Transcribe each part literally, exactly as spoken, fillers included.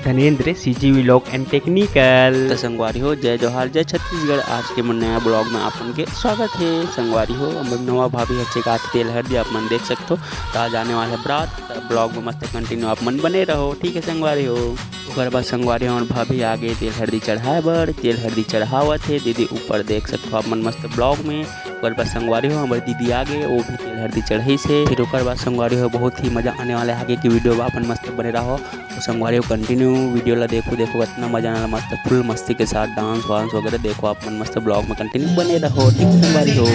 Dhanendra, C G Vlog and Technical। त संगवारी हो, जय जोहार, जय छत्तीसगढ़। आज के मोर नया vlog में आप मन के स्वागत हे। संगवारी हो, हमर नवा भाभी ह चेकात तेल हरदी आप मन देख सकथो। त आज आने वाला हे बरात, त vlog में मस्त continue आप मन बने रहो, ठीक है संगवारी हो। ओकर बाद संगवारी हो, हमर भाभी आ गे तेल हरदी चढ़ाए बर। तेल हरदी चढ़ावत हे दीदी, ऊपर देख सकथो आप मन मस्त vlog में। ओकर बाद संगवारी हो, हमर दीदी आ गे, वो भी तेल हरदी चढ़ाइस हे। फिर ओकर बाद संगवारी हो, बहुत ही मजा आने वाला है आगे की video में, आप मन मस्त बने रहो। तो संगवारी हो, continue video ला देखो, देखो कितना मजा आने वाला, मस्त full मस्ती के साथ dance वांस वगैरह देखो आप मन मस्त vlog में, continue बने रहो, ठीक संगवारी हो।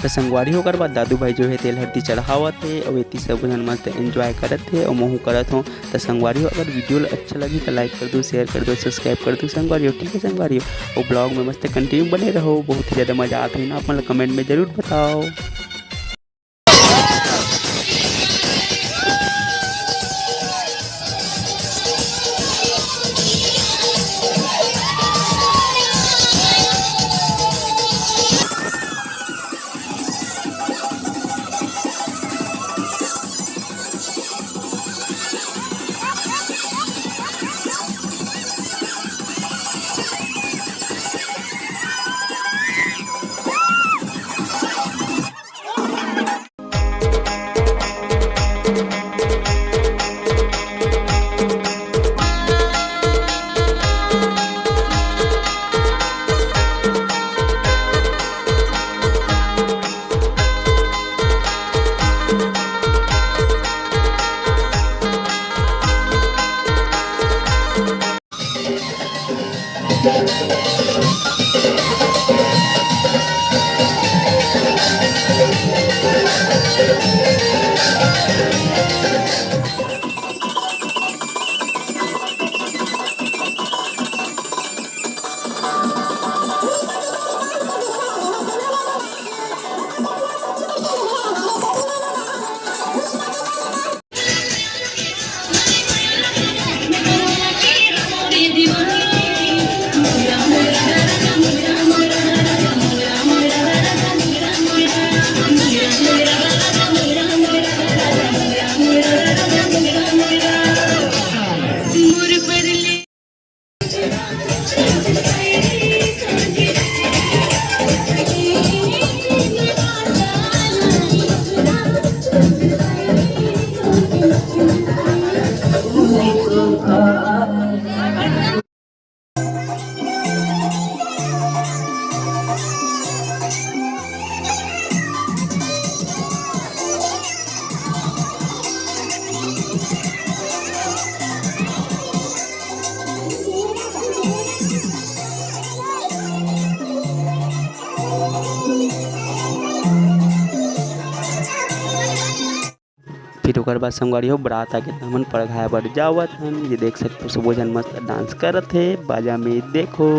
त संगवारी हो, ओकर बाद दादू भाई जो है तेल हरदी चढ़ावत हे, अउ एती सब झन मस्त enjoy करत हे, अउ महू करत हो। त संगवारी हो, अगर video ल अच्छा लगी त like कर दो, share कर दो, subscribe कर दो संगवारी हो, ठीक है संगवारी हो। अउ vlog में मस्त continue बने रहो, बहुत ही ज्यादा मजा आत होही ना, आप मन ल comment में जरूर बताओ। ओकर बाद संगवारी हो, बरात आगे त हमन पड़घाय बर जावत हन। ये देख सकथो, सबो झन मस्त डांस करत हे बाजा में, देखो।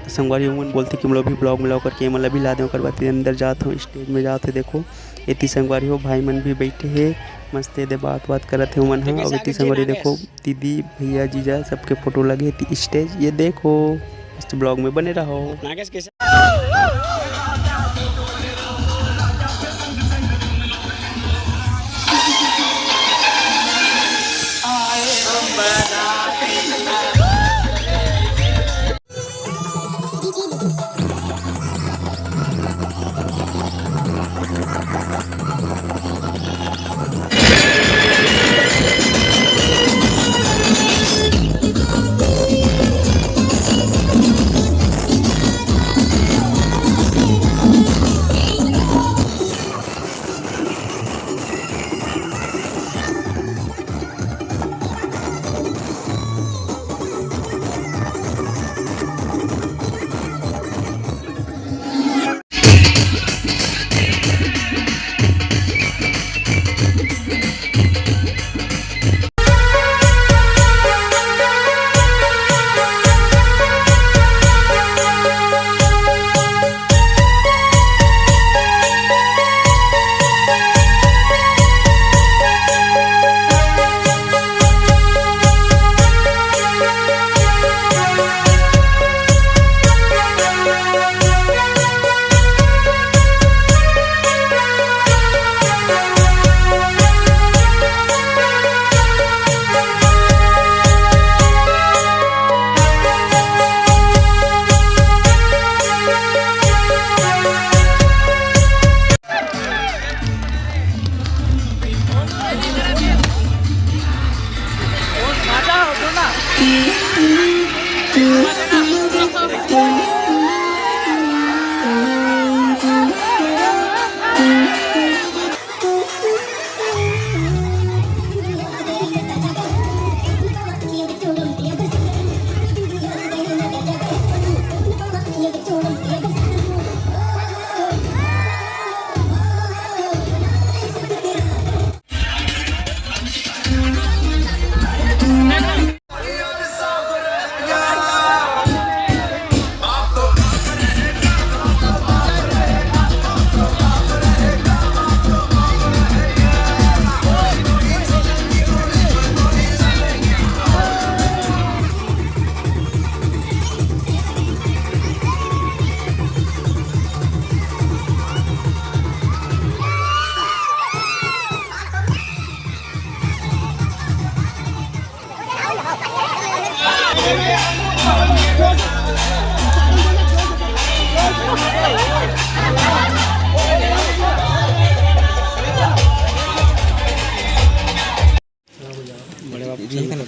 संगवारी हो, मन बोलथे कि मोला भी vlog में लाओ करके, एमन ला भी ला दें। ओकर बाद अंदर जात हो, stage में जात हो, देखो एती संगवारी हो, भाई मन भी बैठे हे, मस्त एदे बात बात करत हे ओमन ह। अउ एती संगवारी देखो, दीदी, भैया, जीजा सबके फोटो लगे हे एती stage। ये देखो, मस्त vlog में बने रहो।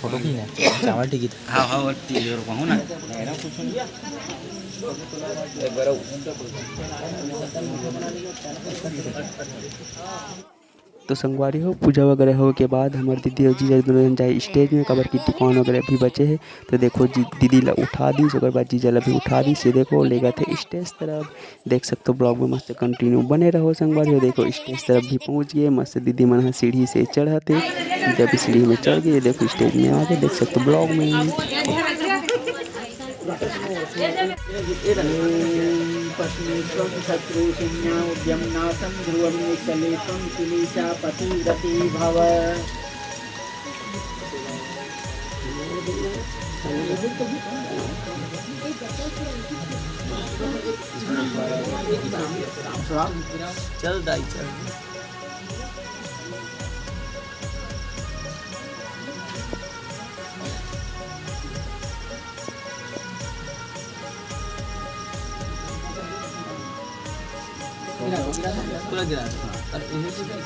फोटो खींचना है, चावल टिकट। हाँ, हाँ, वो टी-, और कहूँ ना। तो संगवारी हो, पूजा वगैरह होए के बाद हमर दीदी और जीजा दोनों जन जाए स्टेज में, काबर कि टिकॉन वगैरह भी बचे हे। तो देखो जी, दीदी ला उठा दीस, ओकर बाद जीजा ला भी उठा दीस। ये देखो, लेगत हे स्टेज तरफ। देख सकते हो, ब्लॉग में मस्त कंटिन्यू बने रहो संगवारी हो। देखो, स्टेज तरफ भी पहुंच गए, मस्त दीदी मन ह सीढ़ी से चढ़त हे। जब सीढ़ी में चढ़ गए, देखो, स्टेज में आ गए, देख सकते हो ब्लॉग में। ॐ पश्येत्त्वं शत्रुसिंहौ उद्यं नाशं ध्रुवं निश्चले त्वं किलीचा पतिव्रती भव। चल दाई चल। पूरा गिरा था। और इन्हें से भी